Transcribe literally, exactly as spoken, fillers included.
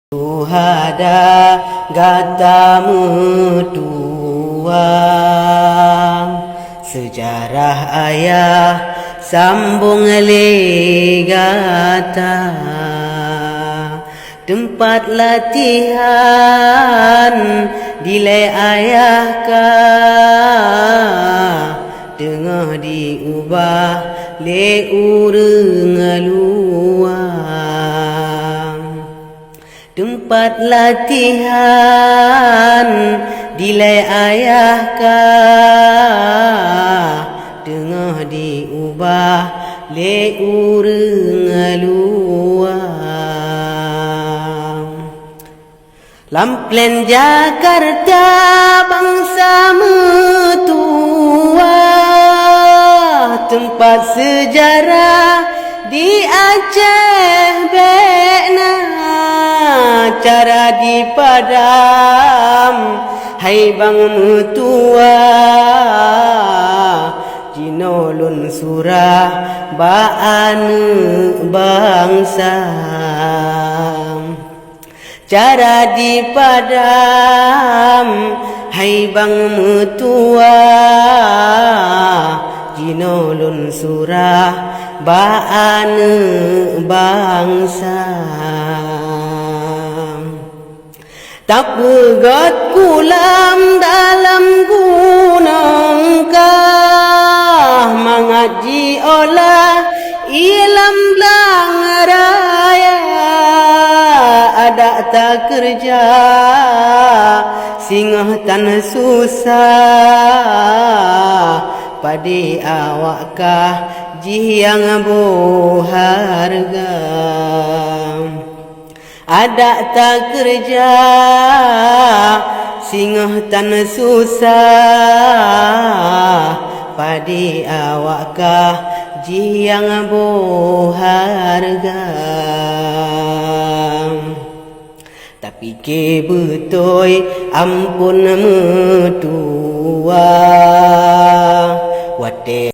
Syuhada gata meutuwang, seujarah ayah sambong lé gata. Teumpat latihan dilée ayah ka, teungoh jiubah lé ureuëng luwa. Teumpat latihan dilée ayah ka, teungoh jiubah lé ureuëng luwa. Lam plan Jakarta bansa meutuwah, teumpat seujarah di Aceh bék na, cara jipadam hai bang meutuwah, jinoe lôn surah bak aneuëk bansa. Cara jipadam hai bang meutuwah, jinoe lôn surah bak aneuëk bansa. Tapeugöt kulam dalam gunong kah, mangat jiôlah ié lam blang raya, adak takeureuja singoh tan susah, padé awak kah jih nyang boh hareuga. Adak takeureuja singoh tan susah, padé awak kah jih nyang boh hareuga. Tapike beutôi amphon meutuwah.